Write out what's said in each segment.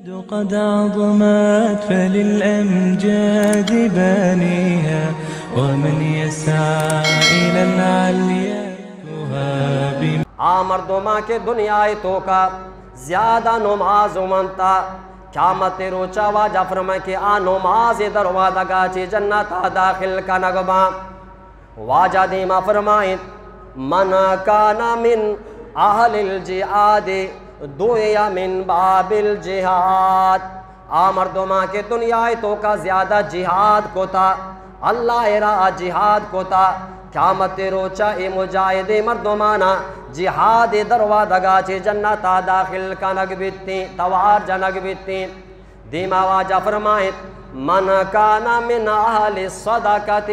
قد عظمت فللأمجاد بانيها، ومن يسعى إلى العليا يهاب. آ مردماں کہ دنیا ءِ توکا زیادہ نماز ونتا، قیامت ءِ روچا واجہ فرمائے کہ آ نماز ءِ دروازگا چہ جنتا داخل کنگ باں۔ واجہ دیما فرمائیت، من کان من اہل الجہاد دعی من باب الجہاد۔ آ مردماں کہ دنیا ءِ توکا زیادہ جہاد کتا، اللہ ءِ راہ ءَ جہاد کتا، قیامت ءِ روچا اے مجاہدیں مردمانا جہاد ءِ دروازگا چہ جنتا داخل کنگ بیتیں، توار جنگ بیتیں۔ دیما واجہ فرمائیت، من کان من اہل الصدقۃ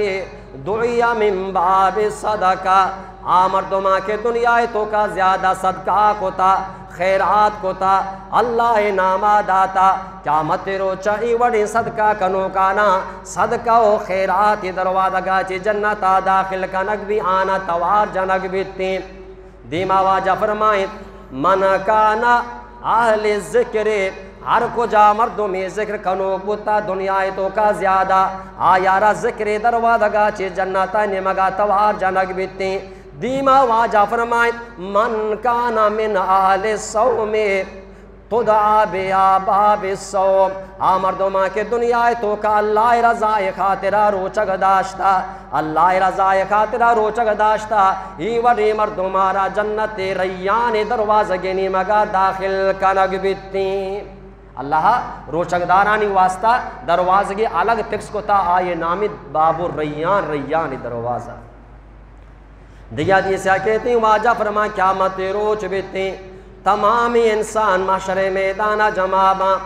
دعی من باب الصدقہ۔ آ مردماں کہ دنیا ءِ توکا زیادہ صدقہ کتا، خیرات کتا، اللہ ءِ ناما داتا، قیامت ءِ روچا اے وڑیں صدقہ کنوکانا صدقہ و خیرات ءِ دروازگا چہ جنتا داخل کنگ بی، آنا توار جنگ بیتیں۔ دیما واجہ فرمائیت، من کان اہل الذکر، ہر کجا مردمے ذکر کنوک بوتا دنیا ءِ توکا زیادہ، آیارا ذکر ءِ دروازگا چہ جنتا نیمگا توار جنگ بیتیں۔ دیما واجہ فرمائیت، من کان من اہل الصوم تدعی بابا بالصوم۔ آ مردماں کہ دنیا ءِ توکا اللہ ءِ رضا ءِ خاطرا روچگ داشتا، اللہ ءِ رضا ءِ خاطرا روچگ داشتا، اے وڑیں مردماں را جنت ءِ ریان ءِ دروازگ ءِ نیمگا داخل کنگ بیتیں۔ اللہ ءَ روچگ دارانی واسطہ دروازگے الگ فکس کتا، آئی نامی باب الریان، ریان ءِ دروازہ۔ دگہ حدیث ءَ کہتیں، واجہ فرما، قیامت ءِ روچ بیتیں، تمامی انسان محشر ءِ میدان ءَ جمع باں،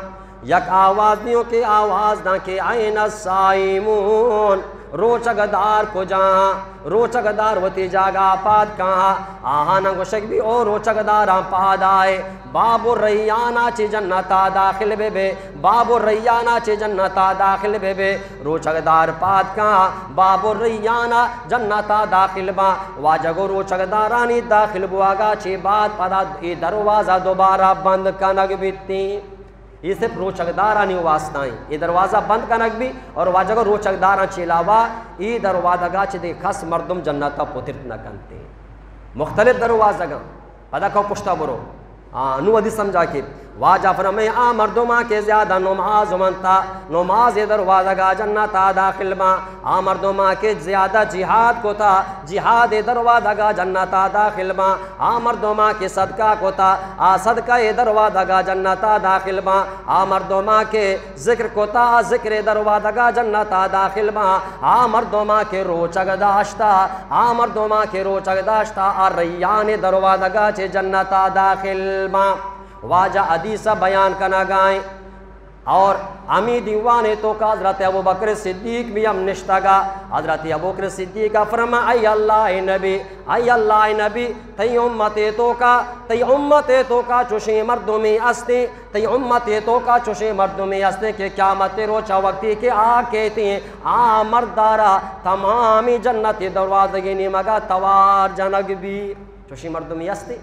یک آواز دیوں کہ آواز داں کہ این الصائمون، روچگ دار کجا؟ روچگ دار وتی جاگہ ءَ پاد کاں۔ آہاناں گوشگ بی، او روچگ داراں، پاد آئے، باب الریان ءَ چہ جنت ءَ داخل بہ بے، باب الریان ءَ چہ جنت ءَ داخل بہ بے۔ روچگ دار پاد کاں، باب الریان ءَ جنت ءَ داخل باں۔ واجہ گو روچگ دارانی داخل بوگ ءَ چہ بعد پدا اے دروازہ دوبارہ بند کنگ بیتیں۔ اے صرف روچگ دارانی واسطہ ایں۔ اے دروازہ بند کنگ بی اور واجہ گو روچگ داراں چہ علاوہ اے دروازگ ءَ چہ دگہ کس مردم جنت ءَ پترت نہ کنتے۔ مختلف دروازگاں۔ پدا کئو پشتا برو۔ آ، نوں ودی سمجھا کہ واجہ فرمائے، آ مردماں کہ زیادہ نماز ونتا، نماز ءِ دروازگا جنتا داخل باں۔ آ مردماں کہ زیادہ جہاد کتا، جہاد ءِ دروازگا جنتا داخل باں۔ آ مردماں کہ صدقہ کتا، آ صدقہ ءِ دروازگا جنتا داخل باں۔ آ مردماں کہ ذکر کتا، آ ذکر ءِ دروازگا جنتا داخل باں۔ آ مردماں کہ روچگ داشتا، آ مردماں کہ روچگ داشتا، آ ریان ءِ دروازگا چہ جنتا داخل باں۔ واجہ حدیث بیان کنگائیں۔ اور ہمے دیوان ءِ توکا حضرت ابوبکر صدیق بھی ہم نشتگا۔ حضرت ابوبکر صدیق ءَ فرما، اے اللہ ءِ نبی، اے اللہ ءِ نبی، تئی امت ءِ توکا، تئی امت ءِ توکا چوشیں مردمے ہستے، تئی امت ءِ توکا چوشیں مردمے ہستے کہ قیامت ءِ روچا وقتی کہ آ کیتیں، آ مرد ءَ را تمامی جنت ءِ دروازگ ءِ نیمگا توار جنگ بی۔ چوشیں مردمے ہستے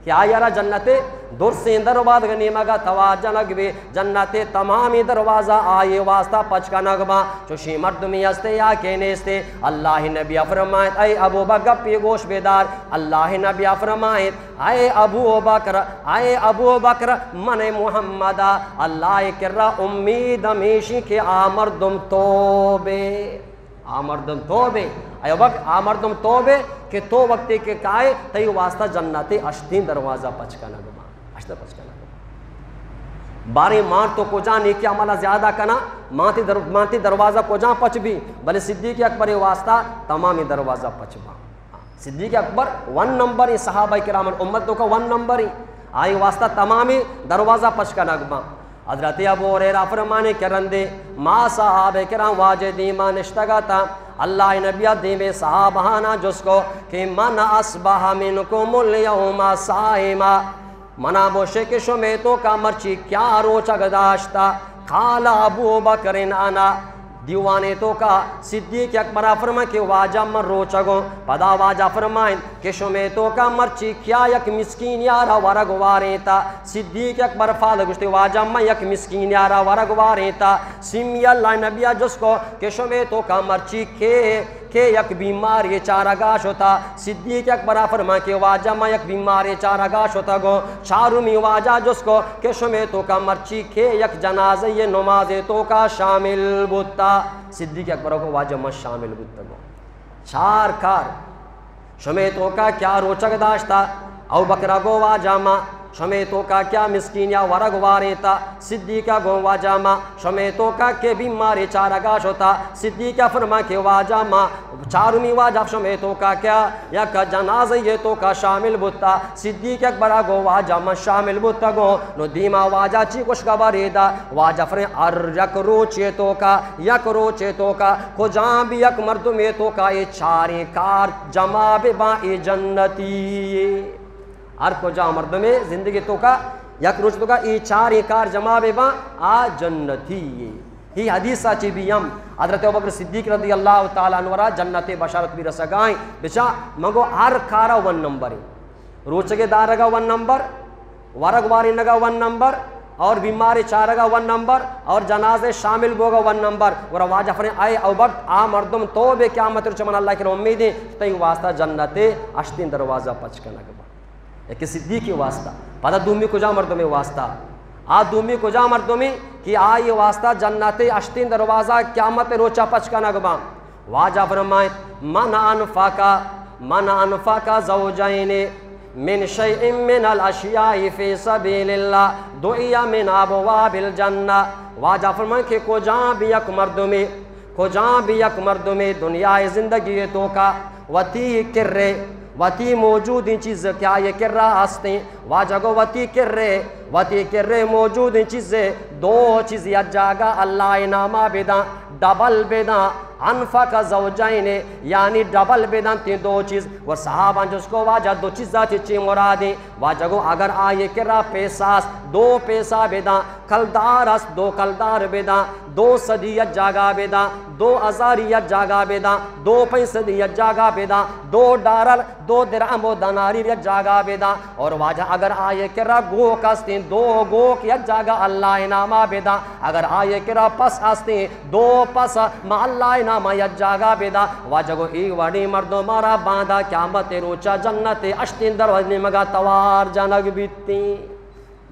کہ آئی ءَ را جنت ءِ درسیں دروازگ ءِ نیمگا توار جنگ بی، جنت ءِ تمامی دروازہ آئی ءِ واسطہ پچ کنگ باں۔ چوشیں مردمے ہستے یا کہ نیستے؟ اللہ ءِ نبی ءَ فرمائیت، اے ابوبکر، گپے گوش بدار، اللہ ءِ نبی ءَ فرمائیت، اے ابوبکر، اے ابوبکر، من محمد ءَ اللہ ءِ کرا امید ہمیشی کہ آ مردم تو بے۔ آ مردم تو بے۔ اے ابوبکر، آ مردم تو بے کہ تو وقتی کہ کائے، تئی واسطہ جنت ءِ ہشتیں دروازہ پچ کنگ باں۔ ہشت پچ کنگ باں۔ باریں مان تو کجا نیکی عمل زیادہ کنا، مان تئی در-، مان تئی دروازہ کجا پچ بی، بلے صدیق اکبر ءِ واسطہ تمامی دروازہ پچ باں۔ صدیق اکبر ون نمبر ایں، صحابہ کرام امت توکا ون نمبر ایں، آئی واسطہ تمامی دروازہ پچ کنگ باں۔ حضرت ابو ہریرہ فرمانے کہ رندے ما صحابہ کرام واجہ دیما نشتگ اتاں، اللہ ءِ نبی ءَ دیمے صحابہاناں جست کو کہ من اصبح منکم الیوم صائما، منا بوشے کہ شمے توکا مرچی کیا روچگ داشتا؟ قال ابو بکر انا، دیوانے توکا صدیق اکبرا فرمائیں کہ واجہ من روچگوں۔ پدا واجہ فرمائیں کہ شمے توکا مرچی کیا یک مسکین یارا ورگ واریں تا؟ صدیق اکبر فال گوشتے واجہ من یک مسکین یارا ورگ واریں تا۔ سیمی اللہ نبیا جست کو کہ شمے توکا مرچی کے کہ یک بیماری چارگا شتا؟ صدیق اکبرا فرمائیں کہ واجہ من یک بیماری چارگا شتگوں۔ چارمی واجہ جست کو کہ شمے توکا مرچی کے یک جنازہ نماز توکا شامل بوتا؟ صدیق اکبر کو واجہ من شامل بوتگوں۔ چار کار۔ شمے توکا کیا روچگ داشتا؟ ابوبکر گو واجہ ما۔ شمے توکا کیا مسکین یا ورگ واریں تا؟ صدیق گو واجہ ما۔ شمے توکا کے بیماری چارگا شتا؟ صدیق فرما کہ واجہ ما۔ چارمی واجہ شمے توکا کیا یک جنازہ یہ توکا شامل بوتا؟ صدیق اکبر گو واجہ من شامل بوتگوں۔ نو دیما واجہ چی خوشخبری دا؟ واجہ فرمائیں ہر یک روچے توکا، یک روچے توکا کجام بھی یک مردمے توکا اے چاریں کار جمع بباں، اے جنتی۔ ہر کجام مردمے زندگی توکا یک روچ توکا اے چاریں کار جمع بباں، آ جنتی۔ ہی حدیث چی بھی ہم حضرت ابوبکر صدیق رضی اللہ تعالی عنہ را جنت بشارت بھی رسگائیں۔ بچا منگو ہر کارا ون نمبر ہے۔ روچگے دارگا ون نمبر، ورگ وارینگا ون نمبر، اور بیماری چارگا ون نمبر، اور جنازے شامل بوگا ون نمبر۔ گڑا واجہ فرمائیں، اے ابوبکر، آ مردم تو بے قیامت روچ من اللہ کرا امیدیں، تئی واسطہ جنت ہشتیں دروازہ پچ کنگ با۔ یک صدیقی واسطہ۔ پدا دومی کجا مردمے واسطہ؟ آ دومی کجا مردمے کہ آئی واسطہ جنت ہشتیں دروازہ قیامت روچا پچ کنگ با؟ واجہ فرمائیں، من انفق، من انفق زوجین من شیء من الاشیاء فی سبیل اللہ دعی من ابواب الجنہ۔ واجہ فرمائیں کہ کجام بھی یک مردمے، کجام بھی یک مردمے دنیا زندگی توکا وتی کرے، وتی موجودیں چیز کہ آئی کرا ہستیں، واجہ گو وتی کرے، وتی کرے موجودیں چیزے، دو چیز یک جاگہ اللہ ناما بداں، ڈبل بداں، انفق زوجین، یعنی ڈبل بداں تیں دو چیز۔ و صحابہ جست کو واجہ دو چیزا چی چی مرادیں؟ واجہ گو اگر آئی کرا پیسہ است، دو پیسہ بداں، کلدار است، دو کلدار بداں، دو صدی یک جاگہ بداں، دو ہزاری یک جاگہ بداں، دو پنچ صدی یک جاگہ بداں، دو ڈالر، دو درہم و دناری یک جاگہ بداں۔ اور واجہ اگر آئی کرا گوک استیں، دو گوک یک جاگہ اللہ ناما بداں۔ اگر آئی کرا پس استیں، دو پس ما اللہ ناما یک جاگہ بداں۔ واجہ گو ای وڑیں مردم مارا باندا قیامت روچا جنت ہشتیں دروازہ نیمگا توار جنگ بیتیں۔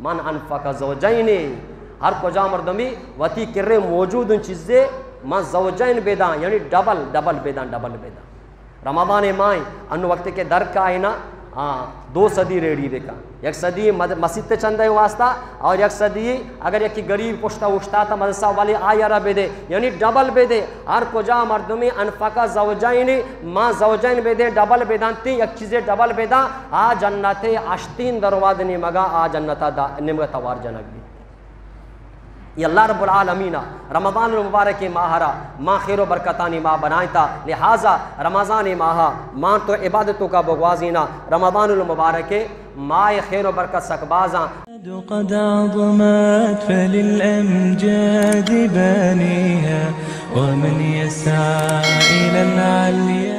من انفق زوجین، ہر کجا مردمی وتی کرے موجود چیزے من زوجین بداں، یعنی ڈبل، ڈبل بداں، ڈبل بداں۔ رمضان ماہ انو وقت کے در کائنا، ہاں، دو صدی ریڈی بکا، یک صدی مد-، مسیت چندے واسطہ، اور یک صدی اگر یکی غریب پشتا اوشتاتا مدرسہ والے آئی را بدے، یعنی ڈبل بدے۔ ہر کجا مردمی انفق زوجین، ما زوجین بدے، ڈبل بدانتی، یک چیزے ڈبل بداں، آ جنت ہشتین دروازہ نیمگا، آ جنتا دا-، نیمگا توار جنگ بیت۔ یہ اللہ رب العالمین رمضان المبارک ماہ را ما خیر و برکتانی ماہ بنائیں تا، لہذا رمضان ماہ ما تو عبادتوں کا بگوازینا، رمضان المبارک ماہ خیر و برکت سک بازاں۔ قد عظمت فللأمجاد بانيها، ومن يسعى إلى العلي